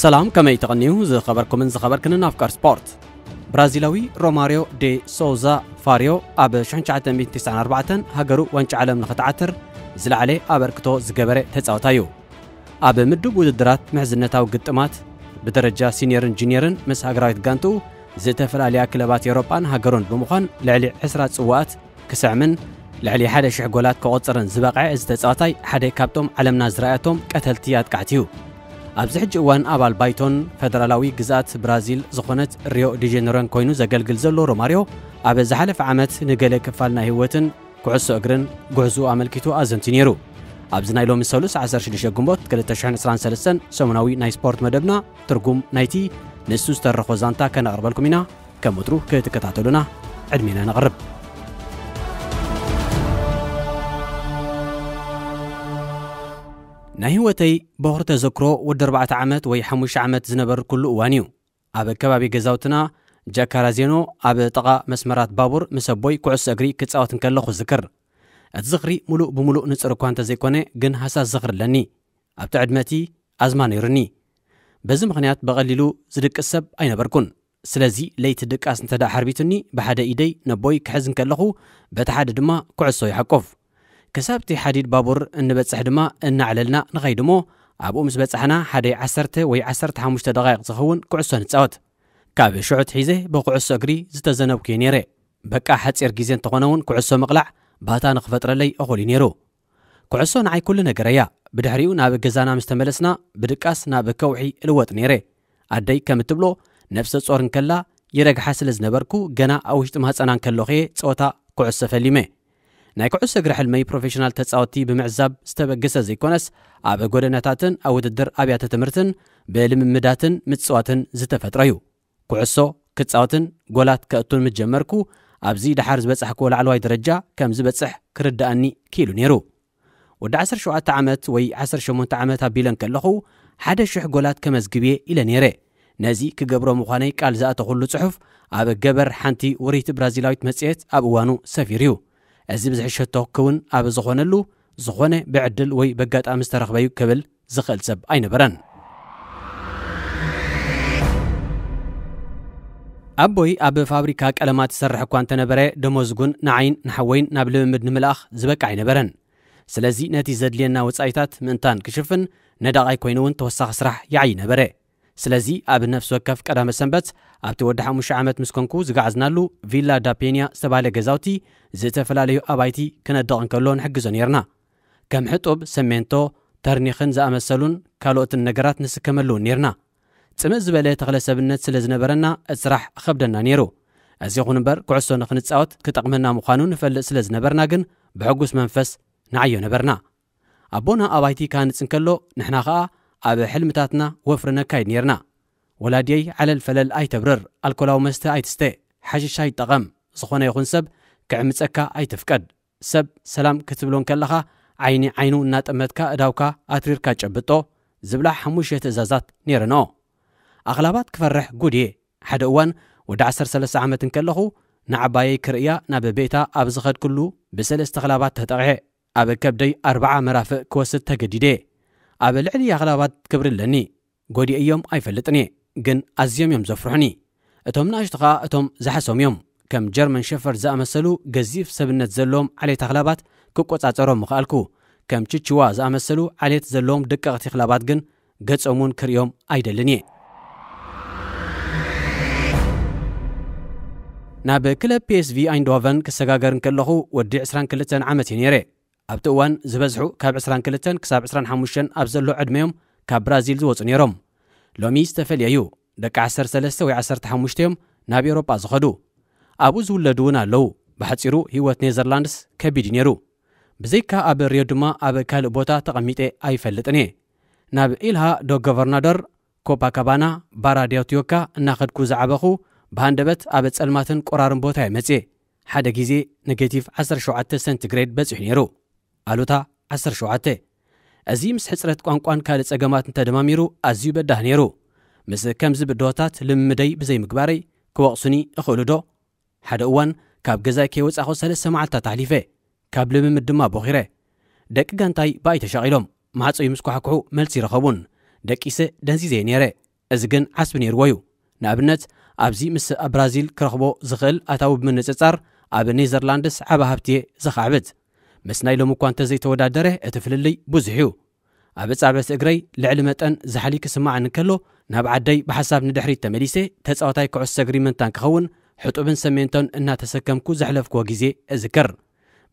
ሰላም፣ ከመይ ተቐንዩ ዝኸበርኩምን ዝኸበርክንን ኣፍቃር ስፖርት? ብራዚላዊ ሮማርዮ ዴ ሶውዛ ፋሪዮ ኣብ ሸሕን ትሽዓተ ሚእትን ተስዓን ኣርባዕተን ሃገሩ ዋንጫ ዓለም ንኽትዓትር ዝለዓለ ኣበርክቶ ዝገበረ ተጻዋታይ እዩ። ኣብ ምዱብ ውድድራት ምሕዝነታዊ ግጥማት ብደረጃ ሲኒየርን ጁኒየርን ምስ ሃገራዊት ጋንትኡ ዝተፈላለያ ክለባት ኤውሮጳን ሃገሩን ብምዃን ልዕሊ ዕስራ ጽዋኣት ክስዕምን ልዕሊ ሓደ ሽሕ ጎላት ከቖጽርን ዝበቕዐ እዚ ተጻዋታይ ሓደ ካብቶም ዓለምና ዝረኣያቶም ቀተልቲ ኣጥቃዕቲ እዩ። ኣብዚ ሕጂ እዋን ኣባል ባይቶን ፈደራላዊ ግዝኣት ብራዚል ዝኾነት ሪዮ ዲ ጀነሮን ኮይኑ ዘገልግል ዘሎ ሮማርዮ፣ ኣብ ዝሓለፈ ዓመት ንገለ ክፋል ናይ ህይወትን ኩዕሶ እግርን ጉዕዝኡ ኣመልኪቱ ኣዘንትዩ ነይሩ። ኣብዚ ናይ ሎሚ ሰሉስ ዓሰርተ ሽዱሽተ ግንቦት ክልተ ሽሕን ዕስራን ሰለስተን ሰሙናዊ ናይ ስፖርት መደብና ትርጉም ናይቲ ንሱ ዝተረኾ ዛንታ ከነቕርበልኩም ኢና። ከም ወትሩ ክትከታተሉና ዕድሜና ነቕርብ። ናይ ህይወተይ በኹሪ ተዘክሮ ወዲ ኣርባዕተ ዓመት ወይ ሓሙሽተ ዓመት ዝነበርኩሉ እዋን እዩ። ኣብ ከባቢ ገዛውትና ጃካራዜኖ ኣብ ጥቓ መስመራት ባቡር ምስ ኣቦይ ኩዕሶ እግሪ ክጻወት እንከለኹ ዝክር። እቲ ዝኽሪ ሙሉእ ብሙሉእ ንጹር እኳ እንተዘይኮነ፣ ግን ሃሳስ ዝኽሪ ኣለኒ። ኣብቲ ዕድመ እቲ ኣዝማ ነይሩኒ። በዚ ምኽንያት ብቐሊሉ ዝድቅስ ሰብ ኣይነበርኩን። ስለዚ ለይቲ ድቃስ እንተ ደኣ ሓርቢቱኒ ብሓደ ኢደይ ነቦይ ክሕዝ እንከለኹ በቲ ሓደ ድማ ኩዕሶ ይሓቁፍ። ክሳብ እቲ ሓዲድ ባቡር እንበጽሕ ድማ እናዕለልና ንኸይድ እሞ ኣብኡ ምስ በጻሕና ሓደ ዓሰርተ ወይ ዓሰርተ ሓሙሽተ ደቓይቕ ዝኸውን ኩዕሶ ንጻወት። ካብ ሽዑ ኣትሒዘ ብኩዕሶ እግሪ ዝተዘነብኩ እየ ነይረ። በቃ ሓጺር ግዜ እንተኾነ እውን ኩዕሶ ምቕላዕ ባታ ንኽፈጥረለይ እኹል እዩ ነይሩ። ኩዕሶ ንዓይ ኩሉ ነገር እያ። ብድሕሪኡ ናብ ገዛና ምስ ተመለስና ብድቃስ ናብ ከውሒ እልወጥ ነይረ። ኣደይ ከም እትብሎ ነፍሰ ጾር እንከላ ይረግሓ ስለ ዝነበርኩ ገና ኣብ ውሽጢ ማህጸና እንከለኹ እየ ጸወታ ኩዕሶ ፈሊመ። ናይ ኩዕሶ እግሪ ሕልመይ ፕሮፌሽናል ተጻወትቲ ብምዕዛብ ዝተበገሰ ዘይኮነስ ኣብ ጎደናታትን ኣብ ውድድር ኣብያተ ትምህርትን ብልምምዳትን ምጽዋትን ዝተፈጥረ እዩ። ኩዕሶ ክጻወትን ጎላት ከእቱን ምስ ጀመርኩ ኣብዚ ደሓር ዝበጻሕክዎ ላዕለዋይ ደረጃ ከም ዝበጽሕ ክርድኣኒ ክኢሉ ነይሩ። ወዲ ዓሰርተ ሸውዓተ ዓመት ወይ ዓሰርተ ሸሞንተ ዓመት ኣቢለ እንከለኹ ሓደ ሽሕ ጎላት ከመዝግብ እየ ኢለ ነይረ። ነዚ ክገብሮ ምዃነይ ቃል ዝኣተኹሉ ጽሑፍ ኣብ ገበር ሓንቲ ውርይቲ ብራዚላዊት መጽሔት ኣብ እዋኑ ሰፊሩ እዩ። እዚ ብዝሕሸቶ ክውን ኣብ ዝኾነሉ፣ ዝኾነ ብዕድል ወይ በጋጣሚ ዝተረኽበ እዩ ክብል ዝኽእል ሰብ ኣይነበረን። ኣቦይ ኣብ ፋብሪካ ቀለማት ይሰርሕ እኳ እንተነበረ፣ ደሞዝ ግን ንዓይን ንሓወይን ናብ ልምምድ ንምልኣኽ ዝበቅዕ ኣይነበረን። ስለዚ ነቲ ዘድልየና ወጻኢታት ምእንታን ክሽፍን፣ ነዳቕ ኣይኮይኑ እውን ተወሳኺ ስራሕ ይዓዪ ነበረ። ስለዚ ኣብ ነፍሲ ወከፍ ቀዳመ ሰንበት ኣብቲ ወዲ ሓሙሽተ ዓመት ምስ ኮንኩ ዝገዓዝናሉ ቪላ ዳ ፔኛ ዝተባህለ ገዛውቲ ዝተፈላለዩ ኣባይቲ ክነድቕ እንከሎ ንሕግዞ ነይርና። ከም ሕጡብ፣ ሰሜንቶ፣ ተርኒኽን ዝኣመሰሉን ካልኦትን ነገራት ንስከመሉ እውን ነይርና። ጽምእ ዝበለ ተኽለ ሰብነት ስለ ዝነበረና እቲ ስራሕ ኸብደና ነይሩ። እዚ ይኹን እምበር ኩዕሶ ንኽንጻወት ክጠቕመና ምዃኑ ንፈልጥ ስለ ዝነበርና ግን ብሕጉስ መንፈስ ንዓዮ ነበርና። ኣቦና ኣባይቲ ክሃንጽ እንከሎ ንሕና ኸኣ ኣብ ሕልምታትና ወፍሪ ነካይድ ነይርና። ወላድየይ ዓለል ፈለል ኣይተብርር፣ ኣልኮላዊ መስተ ኣይትስተ፣ ሓሽሽ ኣይትጠቐም፣ ዝኾነ ይኹን ሰብ ክዕምጸካ ኣይትፍቀድ፣ ሰብ ሰላም ክትብሎ እንከለኻ ዓይኒ ዓይኑ እናጠመትካ እዳውካ ኣትሪርካ ጨብጦ ዝብላ ሓሙሽተ ትእዛዛት ነይረንኦ። ኣኽላባት ክፈርሕ ጉድ እየ። ሓደ እዋን ወዲ ዓሰርተ ሰለስተ ዓመት እንከለኹ ንዓባየይ ክርእያ ናብ ቤታ ኣብ ዝኸድኩሉ ብሰለስተ ኣኽላባት ተጠቕዐ። ኣብ ከብደይ ኣርብዓ መራፍእ ክወስድ ተገዲደ። ኣብ ልዕሊ ኣኽላባት ክብሪ ኣለኒ። ጎዲኤዮም ኣይፈልጥን እየ፣ ግን ኣዝዮም እዮም ዘፍርሑኒ። እቶም ንኣሽቱ ኸኣ እቶም ዝሓሶም እዮም። ከም ጀርመን ሸፈርድ ዝኣመሰሉ ገዚፍ ሰብነት ዘለዎም ዓሌት ኣኽላባት ክቆጻጸሮም ምኽኣልኩ። ከም ችችዋ ዝኣመሰሉ ዓሌት ዘለዎም ደቀቕቲ ኣኽላባት ግን ገጾም እውን ክርእዮም ኣይደልን እየ። ናብ ክለብ ፒ ኤስ ቪ ኣይንድሆቨን ክሰጋገር እንከለኹ ወዲ ዕስራን ክልተን ዓመት እየ ነይረ። ኣብቲ እዋን ዝበዝሑ ካብ ዕስራን ክልተን ክሳብ ዕስራን ሓሙሽተን ኣብ ዘሎ ዕድመ እዮም ካብ ብራዚል ዝወጹ ነይሮም። ሎሚ ዝተፈልየ እዩ። ደቂ ዓሰርተ ሰለስተ ወይ ዓሰርተ ሓሙሽተ እዮም ናብ ኤውሮጳ ዝኸዱ። ኣብኡ ዝውለዱ እውን ኣለዉ። ብሓጺሩ ህይወት ኔዘርላንድስ ከቢድ እዩ ነይሩ። ብዘይካ ኣብ ሪዮ ድማ ኣብ ካልእ ቦታ ተቐሚጠ ኣይፈልጥን እየ። ናብ ኢልሃ ዶ ጎቨርናዶር፣ ኮፓካባና፣ ባራ ዲያትዮካ እናኸድኩ ዝዓበኹ፣ ብሃንደበት ኣብ ጸልማትን ቆራርን ቦታ እየ መጽየ። ሓደ ግዜ ኔጌቲቭ ዓሰርተ ሸውዓተ ሰንቲግሬድ በጺሑ ነይሩ። ኣሉታ ዓሰርተ ሸውዓተ። እዚ ምስ ሕጽረት ቋንቋን ካልእ ጸገማት እንተደማሚሩ ኣዝዩ በዳህ ነይሩ። ምስ ከምዚ ብድሆታት ልምምደይ ብዘይምግባረይ ክወቕሱኒ እኽእሉ ዶ? ሓደ እዋን ካብ ገዛይ ከይወጻኹ ሰለስተ መዓልታት ኣሕሊፈ። ካብ ልምምድ ድማ ቦኺረ። ደቂ ጋንታይ ብኣይ ተሻቒሎም፣ ማዕጾ ምስ ኳሕኩሑ መልሲ ይረኸቡን። ደቂሰ ደንዚዘ እየ ነይረ። እዚ ግን ዓስቢ ነይርዎ እዩ። ንኣብነት፣ ኣብዚ ምስ ኣብ ብራዚል ክረኽቦ ዝኽእል ኣታዊ ብምንጽጻር፣ ኣብ ኔዘርላንድስ ዓቢ ሃብቲ እየ ዘኻዕብት። ምስ ናይ ሎሚ እኳ እንተዘይተወዳደረ፣ እቲ ፍልልይ ብዙሕ እዩ። ኣብ ጻብዕቲ እግረይ ልዕሊ መጠን ዛሕሊ ክስማዓኒ እንከሎ፣ ናብ ዓደይ ብሓሳብ ንድሕሪት ተመሊሰ፣ ተጻዋታይ ኩዕሶ እግሪ ምንታን ክኸውን ሕጡብን ሰሜንቶን እናተሰከምኩ ዘሕለፍክዎ ግዜ እዝክር።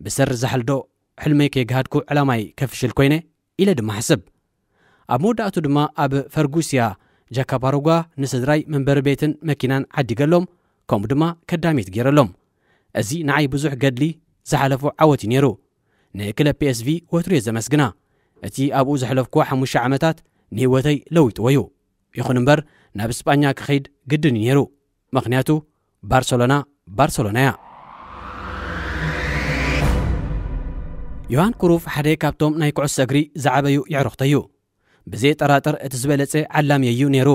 ብሰሪ ዛሕልዶ ሕልመይ ከይግሃድኩ ዕላማይ ከፍሽል ኮይነ ኢለ ድማ ሕስብ። ኣብ መወዳእቱ ድማ ኣብ ፈርጉስያ ጃካፓሮጓ ንስድራይ መንበሪ ቤትን መኪናን ዓዲገሎም፣ ከምኡ ድማ ከዳሚት ገይረሎም። እዚ ንዓይ ብዙሕ ገድሊ ዝሓለፎ ዓወት እዩ ነይሩ። ንክለብ ፒ ኤስ ቪ ወትሩ እየ ዘመስግና። እቲ ኣብኡ ዘሕለፍኩዎ ሓሙሽተ ዓመታት ንህይወተይ ለዊጥዎ እዩ። ይኹን እምበር፣ ናብ ስጳኛ ክኸይድ ግድን እዩ ነይሩ። ምኽንያቱ፣ ባርሰሎና፣ ባርሰሎና እያ። ዮሃን ክሩፍ ሓደ ካብቶም ናይ ኩዕሶ እግሪ ዝዓበዩ የዕሩኽተይ እዩ። ብዘየጠራጥር እቲ ዝበለጸ ዓላሚ እዩ ነይሩ።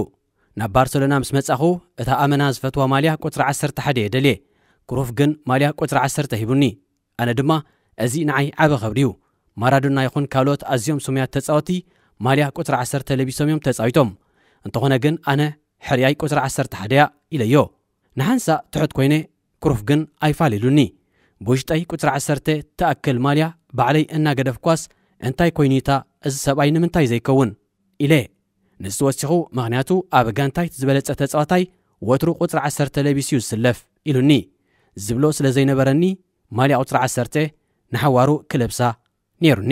ናብ ባርሰሎና ምስ መጻኹ፣ እታ ኣመና ዝፈትዋ ማልያ ቁጽሪ ዓሰርተ ሓደ እየ ደልየ። ክሩፍ ግን ማልያ ቁጽሪ ዓሰርተ ሂቡኒ። ኣነ ድማ፣ እዚ ንዓይ ዓቢ ኸብሪ እዩ። ማራዶና ይኹን ካልኦት ኣዝዮም ስሙያት ተጻወቲ ማልያ ቁጽሪ ዓሰርተ ለቢሶም እዮም ተጻዊቶም። እንተኾነ ግን ኣነ ሕርያይ ቁጽሪ ዓሰርተ ሓደ እያ ኢለዮ። ንሓንሳእ ትሑት ኮይነ፣ ክሩፍ ግን ኣይፋል ኢሉኒ። ብውሽጠይ ቁጽሪ ዓሰርተ ትኣክል ማልያ ባዕለይ እናገደፍኳስ፣ "እንታይ ኮይኑ እታ እዚ ሰብኣይ ንምንታይ ዘይከውን?" ኢለ። ንሱ ወሲኹ፣ "ምኽንያቱ ኣብ ጋንታይ እቲ ዝበለጸ ተጻዋታይ ወትሩ ቁጽሪ ዓሰርተ ለቢሱ እዩ ዝስለፍ" ኢሉኒ። ዝብሎ ስለ ዘይነበረኒ፣ ማልያ ቁጽሪ ዓሰርተ ንሓዋሩ ክለብሳ ነይሩኒ።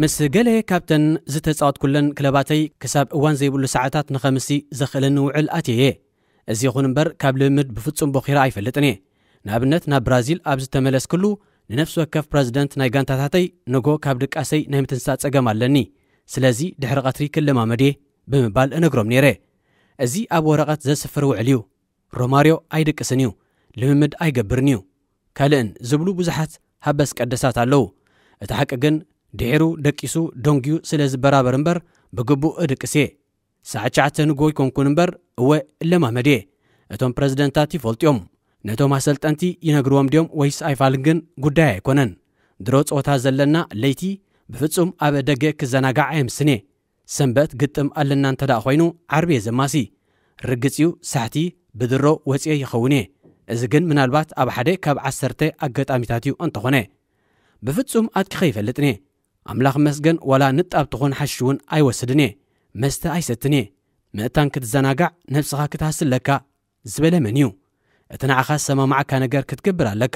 ምስ ገለ ካብተን ዝተጻወትኩለን ክለባተይ ክሳብ እዋን ዘይብሉ ሰዓታት ንኸምሲ ዘኽእለኒ ውዕል ኣትየ እየ። እዚ ይኹን እምበር፣ ካብ ልምምድ ብፍጹም ቦኺረ ኣይፈልጥን እየ። ንኣብነት፣ ናብ ብራዚል ኣብ ዝተመለስክሉ፣ ንነፍሲ ወከፍ ፕረዚደንት ናይ ጋንታታተይ፣ "ንጎ ካብ ድቃሰይ ናይ ምትንሳእ ጸገም ኣለኒ፣ ስለዚ ድሕሪ ቀትሪ ክለማመድ እየ" ብምባል እነግሮም ነይረ። እዚ ኣብ ወረቐት ዘስፍር ውዕል እዩ። ሮማርዮ ኣይድቅስን እዩ፣ ልምምድ ኣይገብርን እዩ፣ ካልእን ዝብሉ ብዙሓት ሃበስ ቀደሳት ኣለዉ። እቲ ሓቂ ግን፣ ድሒሩ ደቂሱ ደንጉዩ ስለ ዝበራበር እምበር፣ ብግቡእ እድቅስ እየ። ሰዓት ትሽዓተ ንግሆ ኣይኮንኩን እምበር፣ እወ እለማመድ እየ። እቶም ፕረዚደንታት ይፈልጡ እዮም። ነቶም ኣሰልጠንቲ ይነግርዎም ድዮም ወይስ ኣይፋልን ግን ጉዳይ ኣይኮነን። ድሮ ጸወታ ዘለና ለይቲ ብፍጹም ኣብ ደገ ክዘናጋዕ ኣየምስን እየ። ሰንበት ግጥም ኣለና እንተ ደኣ ኮይኑ፣ ዓርቢ እየ ዘማሲ። ርግጽ እዩ፣ ሳሕቲ ብድሮ ወጺኤ ይኸውን እየ። እዚ ግን ምናልባት ኣብ ሓደ ካብ ዓሰርተ ኣጋጣሚታት እዩ እንተኾነ። ብፍጹም ኣጥቂኸ ኣይፈልጥን እየ። ኣምላኽ መስገን፣ ዋላ ንጣብ ትኹን ሓሽሽ እውን ኣይወስድን እየ። መስተ ኣይሰትን እየ። ምእታን ክትዘናጋዕ፣ ነብስኻ ክትሃሲ ኣለካ ዝበለ መን እዩ? እቲ ንዓኻ ዝሰማማዓካ ነገር ክትገብር ኣለካ።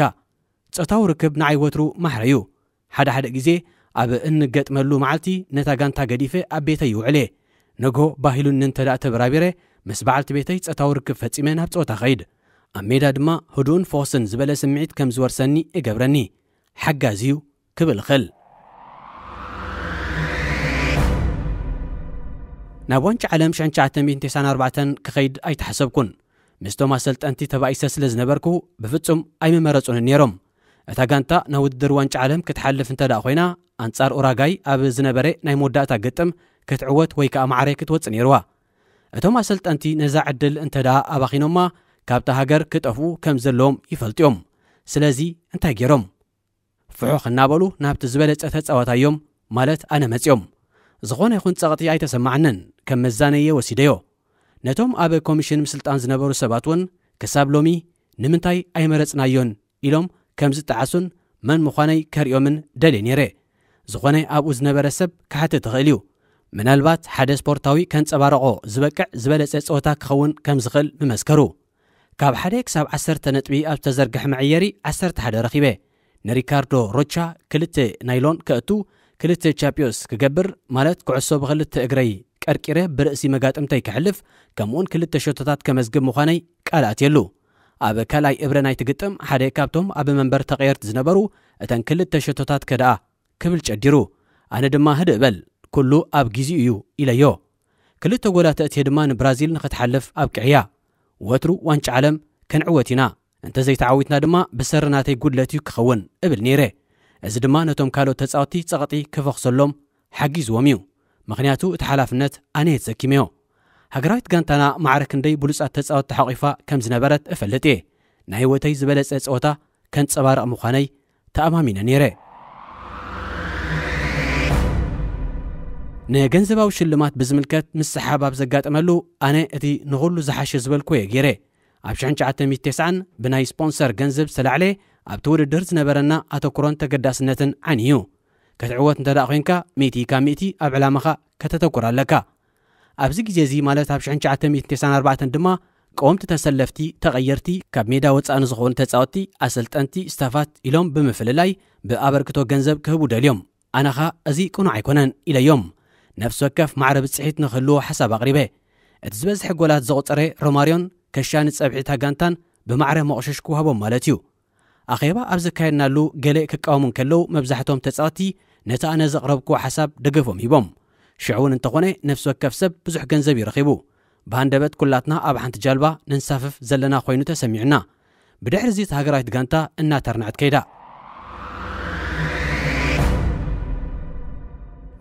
ጾታዊ ርክብ ንዓይ ወትሩ ማሕረ እዩ። ሓደ ሓደ ግዜ ኣብ እንገጥመሉ መዓልቲ ነታ ጋንታ ገዲፈ ኣብ ቤተይ ይውዕል እየ። ንግሆ ባሂሉኒ እንተ ደኣ ተበራቢረ፣ ምስ በዓልቲ ቤተይ ጾታዊ ርክብ ፈጺመ ናብ ጸወታ ኸይድ። ኣብ ሜዳ ድማ ህዱእን ፈኹስን ዝበለ ስምዒት ከም ዝወርሰኒ እገብረኒ። ሓጋዚ እዩ ክብል እኽእል። ናብ ዋንጫ ዓለም ሽሕን ትሽዓተ ሚእትን ተስዓን ኣርባዕተን ክኸይድ ኣይተሓሰብኩን። ምስቶም ኣሰልጠንቲ ተባኢሰ ስለ ዝነበርኩ ብፍጹም ኣይምመረጹንን ነይሮም። እታ ጋንታ ናብ ውድድር ዋንጫ ዓለም ክትሓልፍ እንተ ደኣ ኮይና፣ ኣንጻር ኡራጋይ ኣብ ዝነበረ ናይ መወዳእታ ግጥም ክትዕወት ወይ ከኣ ማዕረ ክትወጽእ ነይርዋ። እቶም ኣሰልጠንቲ ነዛ ዕድል እንተ ደኣ ኣባኺኖማ፣ ካብታ ሃገር ክጠፍኡ ከም ዘለዎም ይፈልጡ እዮም። ስለዚ እንታይ ገይሮም? ፍሑኽ እናበሉ ናብቲ ዝበለጸ ተጻዋታዮም፣ ማለት ኣነ መጺኦም። ዝኾነ ይኹን ጸቕጢ ኣይተሰማዓንን፣ ከም መዛነየ ወሲደዮ። ነቶም ኣብ ኮሚሽን ምስልጣን ዝነበሩ ሰባት እውን ክሳብ ሎሚ ንምንታይ ኣይመረጽናዮን ኢሎም ከም ዝጠዓሱን መን ምዃነይ ከርእዮምን ደልየ ነይረ። ዝኾነ ኣብኡ ዝነበረ ሰብ ክሓትት ይኽእል እዩ። ምናልባት ሓደ ስፖርታዊ ከንጸባረቖ ዝበቅዕ ዝበለጸ ጸወታ ክኸውን ከም ዝኽእል ምመስከሩ። ካብ ሓደ ክሳብ ዓሰርተ ነጥቢ ኣብ ዝተዘርግሐ መዐየሪ ዓሰርተ ሓደ ረኺበ። ንሪካርዶ ሮቻ ክልተ ናይሎን ከእቱ፣ ክልተ ቻፒዮስ ክገብር፣ ማለት ኩዕሶ ብኽልተ እግረይ ቀርቂረ ብርእሲ መጋጥምተይ ከሕልፍ፣ ከምኡውን ክልተ ሸቶታት ከመዝግብ ምዃነይ ቃል ኣትየሉ። ኣብ ካልኣይ እብረ ናይቲ ግጥም፣ ሓደ ካብቶም ኣብ መንበር ተቐየርቲ ዝነበሩ፣ "እተን ክልተ ሸቶታት ከደኣ?" ክብል ጨዲሩ። ኣነ ድማ፣ "ህድእ በል፣ ኩሉ ኣብ ግዚኡ እዩ" ኢለዮ። ክልተ ጎላት ኣእትየ ድማ ንብራዚል ንኽትሓልፍ ኣብቅዕያ። ወትሩ ዋንጫ ዓለም ክንዕወት ኢና፣ እንተዘይተዓዊትና ድማ ብሰሪ ናተይ ጉድለት እዩ ክኸውን እብል ነይረ። እዚ ድማ ነቶም ካልኦት ተጻወትቲ ጸቕጢ ክፈኽሰሎም ሓጊዝዎም እዩ። ምኽንያቱ እቲ ሓላፍነት ኣነ እየ ተሰኪመዮ። ሃገራዊት ጋንታና ማዕረ ክንደይ ብሉጻት ተጻወትቲ ሓቒፋ ከም ዝነበረት እፈልጥ እየ። ናይ ህይወተይ ዝበለጸ ጸወታ ከንጸባርቕ ምዃነይ ተኣማሚነ ነይረ። ንገንዘባዊ ሽልማት ብዝምልከት ምስሓብ ኣብ ዘጋጠመሉ፣ ኣነ እቲ ንኹሉ ዝሓሸ ዝበልኩ እየ ገይረ። ኣብ ሽሕን ትሽዓተ ሚእትን ተስዓን ብናይ ስፖንሰር ገንዘብ ዝተላዕለ ኣብቲ ውድድር ዝነበረና ኣተኩሮን ተገዳስነትን ዓኒ እዩ። ክትዕወት እንተ ደኣ ኮይንካ፣ ሚእቲ ካብ ሚእቲ ኣብ ዕላማኻ ከተተኩር ኣለካ። ኣብዚ ግዜ እዚ፣ ማለት ኣብ ሽሕን ትሽዓተ ሚእትን ተስዓን ኣርባዕተን ድማ፣ ቀወምቲ ተሰለፍቲ፣ ተቐየርቲ፣ ካብ ሜዳ ወጻኢ ንዝኾኑ ተጻወትቲ፣ ኣሰልጠንቲ፣ ስታፋት ኢሎም ብምፍልላይ ብኣበርክቶ ገንዘብ ክህቡ ደልዮም። ኣነኻ እዚ ቅኑዕ ኣይኮነን ኢለዮም። ነፍሲ ወከፍ ማዕረ ብጽሒት ንክህልዎ ሓሳብ ኣቕሪበ። እቲ ዝበዝሐ ጎላት ዘቑጸረ ሮማርዮን ከሻኒ ጸብዒ እታ ጋንታን ብማዕረ መቑሸሽ ክወሃቦም ማለት እዩ። ኣኼባ ኣብ ዘካየድናሉ፣ ገለ ክቃወሙ እንከለዉ፣ መብዛሕቶም ተጻወትቲ ነቲ ኣነ ዘቕረብኩዎ ሓሳብ ደገፎም ሂቦም። ሽዑ እውን እንተኾነ፣ ነፍሲ ወከፍ ሰብ ብዙሕ ገንዘብ እዩ ረኺቡ። ብሃንደበት ኩላትና ኣብ ሓንቲ ጃልባ ነንሳፍፍ ዘለና ኮይኑ ተሰሚዑና። ብድሕሪ እዚ፣ እታ ሃገራዊት ጋንታ እናተርነዐት ከይዳ።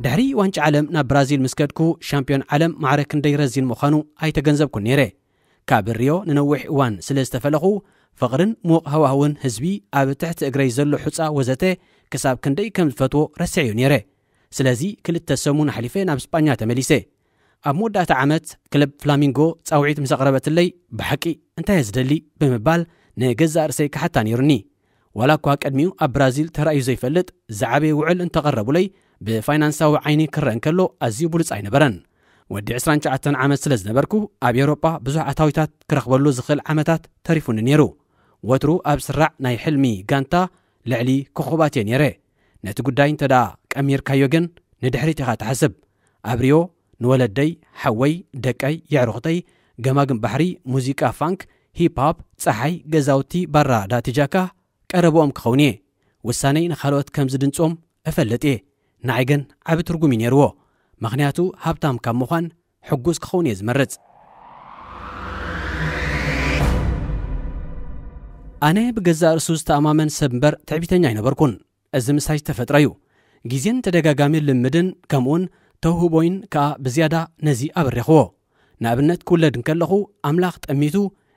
ድሕሪ ዋንጫ ዓለም ናብ ብራዚል ምስ ከድኩ፣ ሻምፒዮን ዓለም ማዕረ ክንደይ ረዚን ምዃኑ ኣይተገንዘብኩን ነይረ። ካብ ሪዮ ንነዊሕ እዋን ስለ ዝተፈለኹ፣ ፍቕርን ምዉቕ ሃዋህውን ህዝቢ፣ ኣብ ትሕቲ እግረይ ዘሎ ሑጻ ወዘተ ክሳብ ክንደይ ከም ዝፈትዎ ረሲዐዮ ነይረ። ስለዚ ክልተ ሰሙን ኣሕሊፈ ናብ ስጳኛ ተመሊሰ። ኣብ መወዳእታ ዓመት ክለብ ፍላሚንጎ ጻውዒት ምስ ኣቕረበትለይ፣ ብሓቂ እንታይ እየ ዝደሊ ብምባል ንገዛእ ርእሰይ ክሓታ ነይሩኒ። ዋላ እኳ ቅድሚኡ ኣብ ብራዚል ተራእዩ ዘይፈልጥ ዝዓበየ ውዕል እንተቐረቡለይ፣ ብፋይናንሳዊ ዓይኒ ክረአ እንከሎ ኣዝዩ ብሉጽ ኣይነበረን። ወዲ ዕስራን ትሽዓተን ዓመት ስለ ዝነበርኩ፣ ኣብ ኤውሮጳ ብዙሕ ኣታዊታት ክረኽበሉ ዝኽእል ዓመታት ተሪፉኒ ነይሩ። ወትሩ ኣብ ስራዕ ናይ ሕልሚ ጋንታ ልዕሊ ኮኾባት እየ ነይረ። ነቲ ጉዳይ እንተ ደኣ ቀሚርካዮ ግን፣ ንድሕሪት ኢኻ ትሓስብ። ኣብ ሪዮ ንወለደይ፣ ሓወይ፣ ደቀይ፣ የዕሩኽተይ፣ ገማግም ባሕሪ፣ ሙዚቃ ፋንክ፣ ሂፕ-ሆፕ፣ ጸሓይ፣ ገዛውቲ፣ ባራ ዳቲ ጃካ ቀረብኦም ክኸውን እየ። ውሳነይ ንኻልኦት ከም ዝድንጾም እፈልጥ እየ። ንዓይ ግን ዓቢ ትርጉም እዩ ነይርዎ። ምኽንያቱ፣ ሃብታም ካብ ምዃን ሕጉስ ክኸውን እየ ዝመርጽ። ኣነ ብገዛእ ርእሱ ዝተኣማመን ሰብ እምበር ትዕቢተኛ ኣይነበርኩን። እዚ ምሳይ ዝተፈጥረ እዩ። ግዜን ተደጋጋሚ ልምድን ከምኡውን ተውህቦይን ከኣ ብዝያዳ ነዚ ኣበሬኽዎ። ንኣብነት፣ ክውለድ እንከለኹ፣ ኣምላኽ ጠሚቱ፣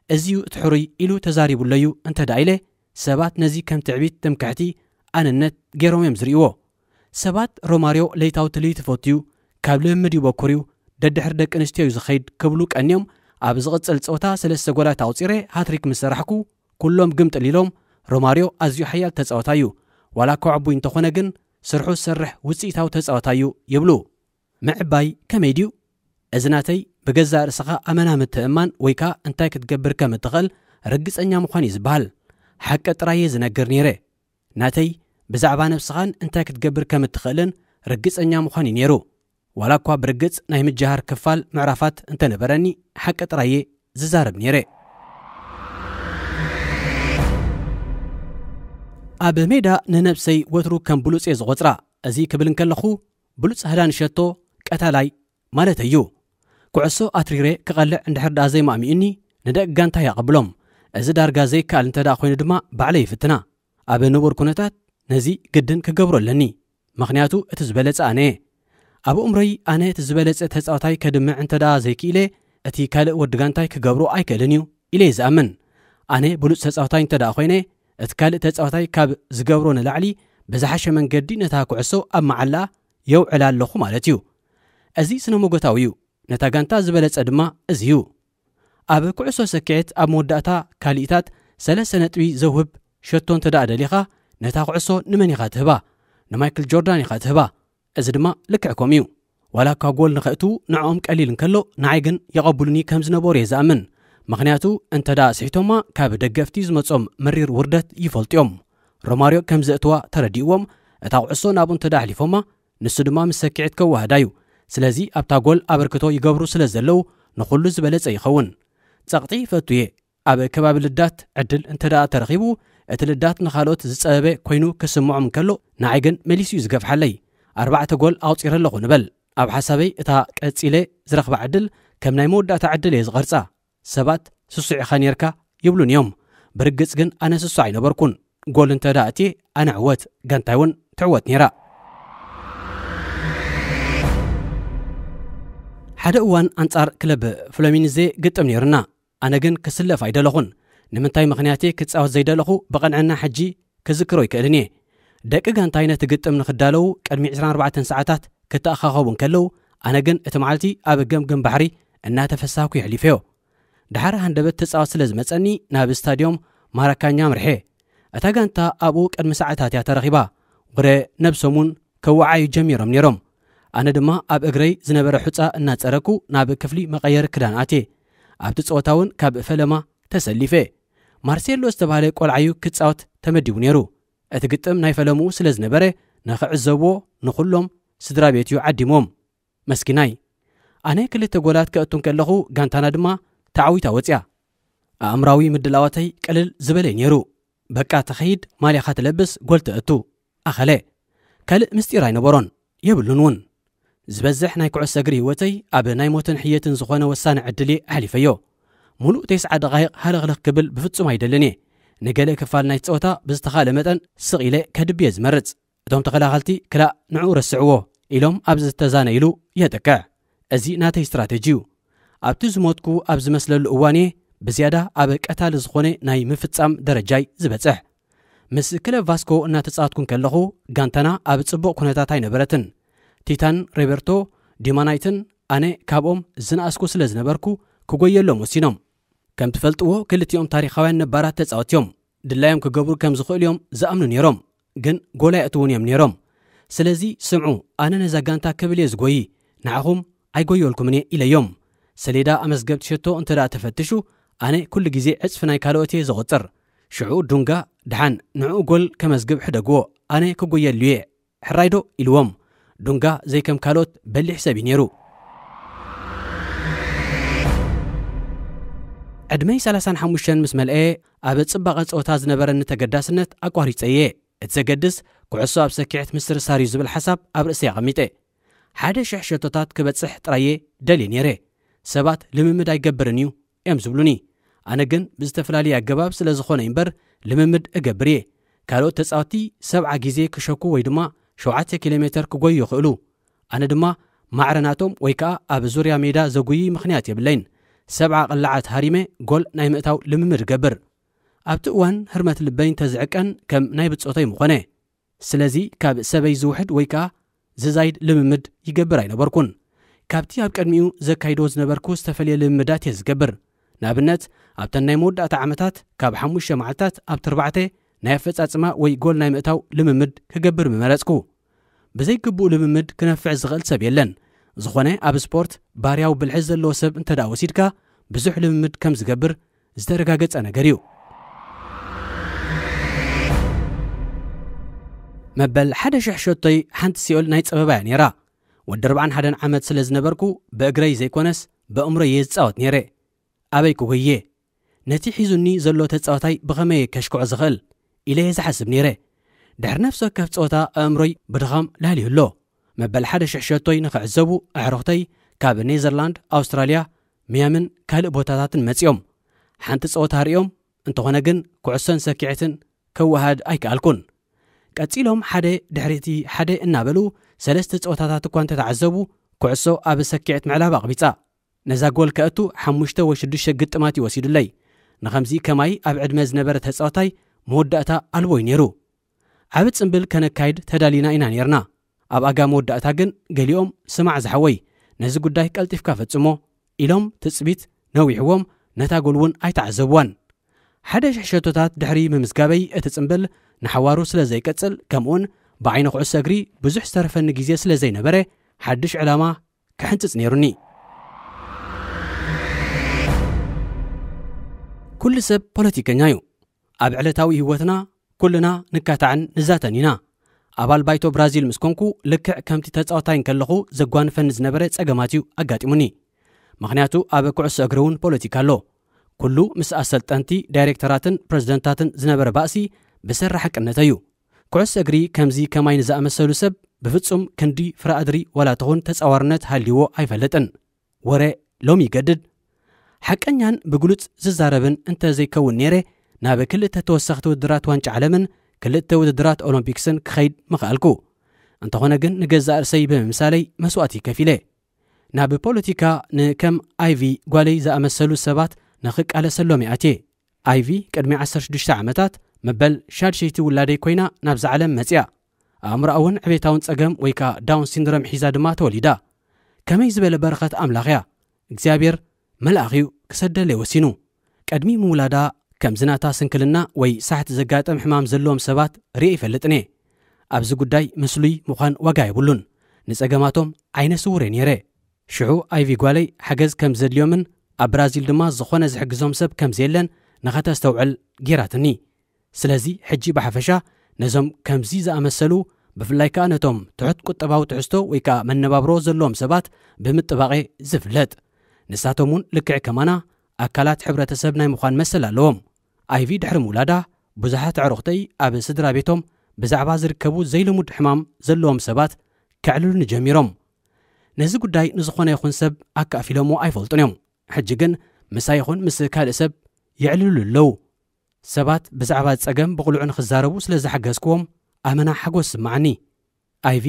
"እዚ እዩ እቲ ሕሩይ" ኢሉ ተዛሪቡለዩ እንተ ደኣ ኢለ፣ ሰባት ነዚ ከም ትዕቢት፣ ትምክሕቲ፣ ኣነነት ገይሮም እዮም ዝርእይዎ። ሰባት፣ ሮማርዮ ለይታዊ ትልሂት ይፈቱ እዩ፣ ካብ ልምምድ እዩ በኩር እዩ፣ ደድሕሪ ደቂ ኣንስትዮ እዩ ዝኸይድ ክብሉ ቀንዮም፣ ኣብ ዝቕጽል ጸወታ ሰለስተ ጎላት ኣቑጺረ ሃትሪክ ምስ ሰራሕኩ፣ ኩሎም ግምጥል ኢሎም፣ "ሮማርዮ ኣዝዩ ሓያል ተጻዋታይ እዩ፣ ዋላ እኳ ዕቡይ እንተኾነ ግን፣ ስርሑ ዝሰርሕ ውጽኢታዊ ተጻዋታይ እዩ" ይብሉ። ምዕባይ ከመይ ድዩ? እዚ ናተይ ብገዛእ ርእስኻ ኣመና ምትእምማን ወይ ከኣ እንታይ ክትገብር ከም እትኽእል ርግጸኛ ምዃን እዩ ዝበሃል። ሓቂ ጥራይ እየ ዝነግር ነይረ። ናተይ ብዛዕባ ነብስኻን እንታይ ክትገብር ከም እትኽእልን ርግጸኛ ምዃን እዩ ነይሩ። ዋላ እኳ ብርግጽ ናይ ምጅሃር ክፋል ምዕራፋት እንተነበረኒ፣ ሓቂ ጥራይ እየ ዝዛረብ ነይረ። ኣብ ሜዳ ንነብሰይ ወትሩ ከም ብሉጽ እየ ዝቖጽራ። እዚ ክብል እንከለኹ፣ ብሉጽ ሃዳኒ ሸቶ ቀታላይ ማለት እዩ። ኩዕሶ ኣትሪረ ክቐልዕ እንድሕር ደኣ ዘይማእሚኡኒ፣ ንደቂ ጋንታይ ኣቐብሎም። እዚ ዳርጋ ዘይከኣል እንተ ደኣ ኮይኑ ድማ፣ ባዕለይ ይፍትና። ኣብ ንቡር ኩነታት ነዚ ግድን ክገብሮ ኣለኒ፣ ምኽንያቱ እቲ ዝበለጸ ኣነ እየ። ኣብ እምሮይ፣ ኣነ እቲ ዝበለጸ ተጻዋታይ ከድምዕ እንተ ደኣ ዘይክኢለ፣ እቲ ካልእ ወዲ ጋንታይ ክገብሮ ኣይክእልን እዩ ኢለ እየ ዝኣምን። ኣነ ብሉጽ ተጻዋታይ እንተ ደኣ ኮይነ፣ እቲ ካልእ ተጻዋታይ ካብ ዝገብሮ ንላዕሊ ብዝሓሸ መንገዲ ነታ ኩዕሶ ኣብ መዓላ የውዕላ ኣለኹ ማለት እዩ። እዚ ስነ-መጎታዊ እዩ። ነታ ጋንታ ዝበለጸ ድማ እዚ እዩ። ኣብ ኩዕሶ ሰኪዔት ኣብ መወዳእታ ካልኢታት ሰለስተ ነጥቢ ዘውህብ ሸቶ እንተ ደኣ ደሊኻ፣ ነታ ኩዕሶ ንመን ኢኻ ትህባ? ንማይክል ጆርዳን ኢኻ ትህባ። እዚ ድማ ልክዕ ከምኡ እዩ። ዋላ እኳ ጎል ንኸእትዉ ንዕኦም ቀሊል እንከሎ፣ ንዓይ ግን የቐብሉኒ ከም ዝነበሩ እየ ዝኣምን። ምኽንያቱ፣ እንተ ደኣ ስሒቶማ፣ ካብ ደገፍቲ ዝመጾም መሪር ውርደት ይፈልጡ እዮም። ሮማርዮ ከም ዘእትዋ ተረዲእዎም፣ እታ ኩዕሶ ናብኡ እንተ ደኣ ኣሕሊፎማ፣ ንሱ ድማ ምስ ሰኪዔት ከወሃዳ እዩ። ስለዚ ኣብታ ጎል ኣበርክቶ ይገብሩ ስለ ዘለዉ ንኹሉ ዝበለጸ ይኸውን። ጸቕጢ ይፈቱ እየ። ኣብ ከባቢ ልዳት ዕድል እንተ ደኣ ተረኺቡ፣ እቲ ልዳት ንኻልኦት ዝጸበበ ኮይኑ ክስምዖም እንከሎ፣ ንዓይ ግን መሊሱ እዩ ዝገፍሓለይ። ኣርባዕተ ጎል ኣውጺረ ኣለኹ ንበል። ኣብ ሓሳበይ እታ ቀጺለ ዝረኽባ ዕድል ከም ናይ መወዳእታ ዕድል እየ ዝቐርጻ። ሰባት "ስሱዕ ኢኻ ኔርካ" ይብሉኒ እዮም። ብርግጽ ግን ኣነ ስሱዕ ኣይነበርኩን። ጎል እንተ ደኣ ኣትየ ኣነ ዕወት፣ ጋንታይ እውን ትዕወት ኔራ። ሓደ እዋን ኣንጻር ክለብ ፍሎሚኒዜ ግጥም ኔሩና። ኣነ ግን ክስለፍ ኣይደለኹን። ንምንታይ ምኽንያት እየ ክጻወት ዘይደለኹ ብቐንዕና ሕጂ ክዝክሮ ኣይክእልን እየ። ደቂ ጋንታይ ነቲ ግጥም ንኽዳለዉ ቅድሚ ዕስራን ኣርባዕተን ሰዓታት ክተኣኻኸቡ እንከለዉ፣ ኣነ ግን እቲ መዓልቲ ኣብ ገምገም ባሕሪ እናተፈሳህኩ የሕሊፈዮ። ደሓር ሃንደበት ተጻወት ስለ ዝመጸኒ ናብ ስታድዮም ማራካኛ ኣምርሐ። እታ ጋንታ ኣብኡ ቅድሚ ሰዓታት እያ ተረኺባ። ወረ ነብሶም እውን ከወዓዩ ጀሚሮም ነይሮም። ኣነ ድማ ኣብ እግረይ ዝነበረ ሑጻ እናጸረኩ ናብ ክፍሊ መቐየሪ ክዳን ኣትየ። ኣብቲ ጸወታ እውን ካብ ፈለማ ተሰሊፈ። ማርሴሎ ዝተባህለ ቆልዓዩ ክጻወት ተመዲቡ ነይሩ። እቲ ግጥም ናይ ፈለምኡ ስለ ዝነበረ ንኽዕዘብዎ ንኹሎም ስድራ ቤት እዩ ዓዲሞም። መስኪናይ። ኣነ ክልተ ጎላት ከእቱ እንከለኹ ጋንታና ድማ ተዓዊታ ወጽያ። ኣእምራዊ ምድላዋተይ ቅልል ዝበለ ነይሩ። በቃ ተኸይድ ማልያኻ ትለብስ ጎል ተእቱ። ኣኸለ። ካልእ ምስጢር ኣይነበሮን። የብሉን እውን። ዝበዝሕ ናይ ኩዕሶ እግሪ ህይወተይ ኣብ ናይ ሞትን ሕየትን ዝኾነ ወሳኒ ዕድል እየ ኣሕሊፈዮ። ሙሉእ ተስዓ ደቓይቕ ሃለኽለኽ ክብል ብፍጹም ኣይደልን እየ። ንገለ ክፋል ናይ ጸወታ ብዝተኻእለ መጠን ስቕ ኢለ ከድብየ ዝመርጽ። እቶም ተኸላኸልቲ ክላእ ንዕኡ ረስዕዎ ኢሎም ኣብ ዝተዛነይሉ የጥቅዕ። እዚ ናተይ ስትራተጂ እዩ። ኣብቲ ዝሞትኩ ኣብ ዝመስለሉ እዋን እየ ብዝያዳ ኣብ ቀታሊ ዝኾነ ናይ ምፍጻም ደረጃይ ዝበጽሕ። ምስ ክለብ ቫስኮ እናተጻወትኩ እንከለኹ ጋንታና ኣብ ጽቡቕ ኩነታት ኣይነበረትን። ቲታን ሬበርቶ ዲማናይትን ኣነ ካብኦም ዝነኣስኩ ስለ ዝነበርኩ ክጎየሎም ወሲኖም። ከም ትፈልጥዎ ክልቲኦም ታሪኻውያን ነባራት ተጻወትዮም ድላዮም ክገብሩ ከም ዝኽእሉ እዮም ዝኣምኑ ነይሮም። ግን ጎል ኣየእትውን እዮም ነይሮም። ስለዚ ስምዑ፣ ኣነ ነዛ ጋንታ ክብል እየ ዝጎዪ፣ ንዓኹም ኣይጎየልኩምን እየ ኢለዮም። ሰሌዳ ኣመዝገብቲ ሸቶ እንተ ደኣ ተፈትሹ ኣነ ኩሉ ግዜ ዕጽፊ ናይ ካልኦት እየ ዘቑጽር። ሽዑ ዱንጋ ደሓን ንዕኡ ጎል ከመዝግብ ሕደግዎ፣ ኣነ ክጎየሉ እየ፣ ሕራይዶ ኢልዎም። ዱንጋ ዘይከም ካልኦት በሊሕ ሰብ እዩ ነይሩ። ዕድመይ ሰላሳን ሓሙሽተን ምስ መልአ ኣብ ጽባቐ ጸወታ ዝነበረኒ ተገዳስነት ኣቋሪጸ እየ። እቲ ዘገድስ ኩዕሶ ኣብ ሰኪዐት ምስርሳር እዩ ዝብል ሓሳብ ኣብ ርእሰይ ኣቐሚጠ። ሓደ ሽሕ ሸቶታት ክበጽሕ ጥራየ ደልየ ነይረ። ሰባት ልምምድ ኣይገብርን እዩ እዮም ዝብሉኒ። ኣነ ግን ብዝተፈላለየ ኣገባብ ስለ ዝኾነ እምበር ልምምድ እገብር እየ። ካልኦት ተጻወትቲ ሰብዓ ግዜ ክሸኩ ወይ ድማ ሸውዓተ ኪሎ ሜተር ክጎዩ ይኽእሉ። ኣነ ድማ ማዕረ ናቶም ወይ ከኣ ኣብ ዙርያ ሜዳ ዘጉይይ ምኽንያት የብለይን። ሰብዓ ቅላዓት ሃሪመ ጎል ናይ ምእታው ልምምድ እገብር። ኣብቲ እዋን ህርመት ልበይ እንተዝዕቀን ከም ናይ ብጾተይ ምኾነ። ስለዚ ካብ ሰበይ ዝውሕድ ወይ ከኣ ዝዛይድ ልምምድ ይገብር ኣይነበርኩን። ካብቲ ኣብ ቅድሚኡ ዘካይዶ ዝነበርኩ ዝተፈልየ ልምምዳት እየ ዝገብር። ንኣብነት ኣብተን ናይ መወዳእታ ዓመታት ካብ ሓሙሽተ መዓልታት ኣብቲ ኣርባዕተ ናይ ኣፈጻጽማ ወይ ጎል ናይ ምእታው ልምምድ ክገብር ምመረጽኩ። ብዘይግቡእ ልምምድ ክነፍዕ ዝኽእል ሰብ የለን። ዝኾነ ኣብ ስፖርት ባህርያዊ ብልሒ ዘለዎ ሰብ እንተ ደኣ ወሲድካ ብዙሕ ልምምድ ከም ዝገብር ዝተረጋገጸ ነገር እዩ። መበል ሓደ ሽሕ ሸቶይ ሓንቲ ሲኦል ናይ ጸበባ እያ ነይራ። ወዲ ኣርባዓን ሓደን ዓመት ስለ ዝነበርኩ ብእግረይ ዘይኮነስ ብእምሮይ እየ ዝጻወት ነይረ። ኣበይ ክጎየ? ነቲ ሒዙኒ ዘሎ ተጻዋታይ ብኸመይ ከሽክዖ ዝኽእል ኢለ እየ ዝሓስብ ነይረ። ድሕሪ ነፍሲ ወከፍ ጸወታ ኣእምሮይ ብድኻም ላልዩ ኣሎ። መበል ሓደ ሽሕ ሸቶይ ንኽዕዘቡ ኣዕሩኽተይ ካብ ኔዘርላንድ፣ ኣውስትራልያ፣ ሚያምን ካልእ ቦታታትን መጺኦም። ሓንቲ ጸወታ ርእዮም፣ እንተኾነ ግን ኩዕሶን ሰኪዐትን ከወሃድ ኣይከኣልኩን። ቀጺሎም ሓደ ድሕሪ እቲ ሓደ እናበሉ ሰለስተ ጸወታታት እኳ እንተተዓዘቡ፣ ኩዕሶ ኣብ ሰኪዐት ምዕላብ ኣቕቢጻ። ነዛ ጎል ከእቱ ሓሙሽተ ወይ ሽዱሽተ ግጥማት እዩ ወሲዱለይ። ንኸምዚ ከማይ ኣብ ዕድመ ዝነበረ ተጻዋታይ መወዳእታ ኣልቦ እዩ ነይሩ። ዓቢ ጽምብል ከነካይድ ተዳሊና ኢና ነይርና። ኣብ ኣጋ መወዳእታ ግን ገሊኦም፣ "ስማዕ ዝሓወይ፣ ነዚ ጉዳይ ቀልጢፍካ ፈጽሞ" ኢሎም ትጽቢት ነዊሕዎም፣ ነታ ጎል እውን ኣይተዓዘብዋን። ሓደ ሽሕ ሸቶታት ድሕሪ ምምዝጋበይ እቲ ጽምብል ንሓዋሩ ስለ ዘይቀጽል፣ ከምኡውን ብዓይኒ ኩዕሶ እግሪ ብዙሕ ዝተረፈኒ ግዜ ስለ ዘይነበረ፣ ሓድሽ ዕላማ ክሕንጽጽ ነይሩኒ። ኩሉ ሰብ ፖለቲከኛ እዩ። ኣብ ዕለታዊ ህይወትና ኩልና ንካታዕን ንዛተን ኢና። ኣባል ባይቶ ብራዚል ምስ ኮንኩ፣ ልክዕ ከምቲ ተጻዋታይ እንከለኹ ዘጓንፈኒ ዝነበረ ጸገማት እዩ ኣጋጢሙኒ። ምኽንያቱ ኣብ ኩዕሶ እግሪ እውን ፖለቲካ ኣሎ። ኩሉ ምስ ኣሰልጠንቲ፣ ዳይሬክተራትን ፕረዚደንታትን ዝነበረ ባእሲ ብሰሪ ሓቅነት እዩ። ኩዕሶ እግሪ ከምዚ ከማይ ንዝኣመሰሉ ሰብ ብፍጹም ክንዲ ፍራኣድሪ ዋላ ትኹን ተጻዋርነት ሃልይዎ ኣይፈልጥን። ወረ ሎሚ ይገድድ። ሓቀኛን ብግሉጽ ዝዛረብን እንተ ዘይከውን ነይረ፣ ናብ ክልተ ተወሰኽቲ ውድድራት ዋንጫ ዓለምን ክልተ ውድድራት ኦሎምፒክስን ክኸይድ ምኽኣልኩ። እንተኾነ ግን ንገዛእ ርእሰይ ብምምሳለይ መስዋእቲ ከፊለ። ናብ ፖለቲካ ንከም ኣይቪ ጓለይ ዝኣመሰሉ ሰባት ንኽቃለሰሎም እየ ኣትየ። ኣይቪ ቅድሚ ዓሰርተ ሽዱሽተ ዓመታት መበል ሻድሸይቲ ውላደይ ኮይና ናብዛ ዓለም መጽያ። ኣእምሮኣውን ዕቤታውን ጸገም ወይ ከኣ ዳውን ሲንድሮም ሒዛ ድማ ተወሊዳ። ከመይ ዝበለ በረኸት ኣምላኽ እያ! እግዚኣብሔር መልኣኽ እዩ ክሰደለይ ወሲኑ። ቅድሚ ምውላዳ ከምዚ ናታ ስንክልና ወይ ሳሕቲ ዘጋጠም ሕማም ዘለዎም ሰባት ርእየ ይፈልጥን እየ። ኣብዚ ጉዳይ ምስሉይ ምዃን ዋጋ የብሉን። ንጸገማቶም ዓይነ ስውር እየ ነይረ። ሽዑ ኣይቪ ጓለይ ሓገዝ ከም ዘድልዮምን ኣብ ብራዚል ድማ ዝኾነ ዝሕግዞም ሰብ ከም ዘየለን ንኸተስተውዕል ጌራትኒ። ስለዚ ሕጂ ብሓፈሻ ነዞም ከምዚ ዝኣመሰሉ ብፍላይ ከኣ ነቶም ትሑት ቁጠባዊ ትሕዝቶ ወይ ከኣ መነባብሮ ዘለዎም ሰባት ብምጥባቐ ዝፍለጥ። ንሳቶም እውን ልክዕ ከማና ኣካላት ሕብረተሰብ ናይ ምዃን መሰል ኣለዎም። ኣይቪ ድሕሪ ምውላዳ ብዙሓት ኣዕሩኽተይ ኣብ ስድራ ቤቶም ብዛዕባ ዝርከቡ ዘይልሙድ ሕማም ዘለዎም ሰባት ከዕልሉኒ ጀሚሮም። ነዚ ጉዳይ ንዝኾነ ይኹን ሰብ ኣካፊሎምዎ ኣይፈልጡን እዮም። ሕጂ ግን ምሳይ ይኹን ምስ ካልእ ሰብ የዕልሉ ኣለዉ። ሰባት ብዛዕባ ጸገም ብቕሉዕ ንኽዛረቡ ስለ ዝሓገዝክዎም ኣመና ሓጎስ ስምዓኒ። ኣይቪ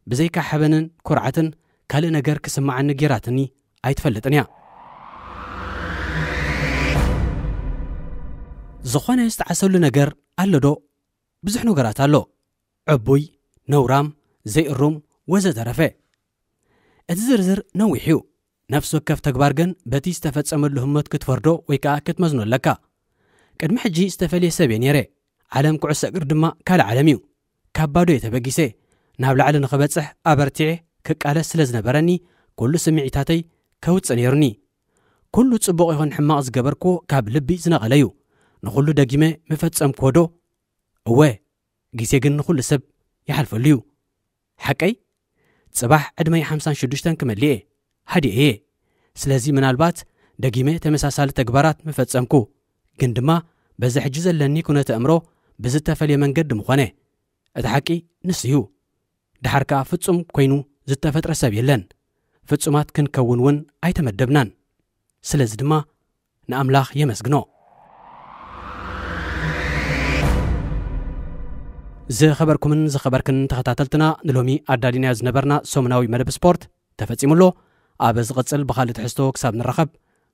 ብዘይካ ሓበንን ኩርዓትን ካልእ ነገር ክስምዓኒ ጌራትኒ ኣይትፈልጥን እያ። ዝኾነ ዝተዓሰሉ ነገር ኣሎ ዶ? ብዙሕ ነገራት ኣሎ። ዕቡይ፣ ነውራም፣ ዘይእሩም፣ ወዘተረፈ። እቲ ዝርዝር ነዊሕ እዩ። ነፍሲ ወከፍ ተግባር ግን በቲ ዝተፈጸመሉ ህሞት ክትፈርዶ ወይ ከኣ ክትመዝኖ ኣለካ። ቅድሚ ሕጂ ዝተፈልየ ሰብ እየ ነይረ። ዓለም ኩዕሶ እግሪ ድማ ካልእ ዓለም እዩ። ካብ ባዶ እየ ተበጊሰ። ናብ ላዕሊ ንኽበጽሕ ኣበርቲዐ ክቃለስ ስለ ዝነበረኒ፣ ኩሉ ስምዒታተይ ከውጽእ ነይሩኒ። ኩሉ ጽቡቕ ይኹን ሕማቕ ዝገበርክዎ ካብ ልቢ ዝነቐለ እዩ። ንኹሉ ደጊመ ምፈጸምክዎ ዶ? እወ፣ ግዜ ግን ንኹሉ ሰብ ይሓልፈሉ እዩ። ሓቀይ? ጽባሕ ዕድመይ ሓምሳን ሽዱሽተን ክመልእ እየ። ሃዲኤ እየ። ስለዚ ምናልባት ደጊመ ተመሳሳሊ ተግባራት ምፈጸምኩ፣ ግን ድማ በዚ ሕጂ ዘለኒ ኩነተ ኣእምሮ ብዝተፈልየ መንገዲ ምኾነ። እቲ ሓቂ ንሱ እዩ። ደሓር ከኣ ፍጹም ኮይኑ ዝተፈጥረ ሰብ የለን። ፍጹማት ክንከውን እውን ኣይተመደብናን። ስለዚ ድማ ንኣምላኽ የመስግኖ። ዝኸበርኩምን ዝኸበርክን ተኸታተልትና፣ ንሎሚ ኣዳሊናዮ ዝነበርና ሰሙናዊ መደብ ስፖርት ተፈጺሙ ኣሎ። ኣብ ዝቕጽል ብኻልእ ትሕዝቶ ክሳብ ንራኸብ፣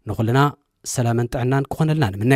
ንኹልና ሰላምን ጥዕናን ክኾነልና ንምነ።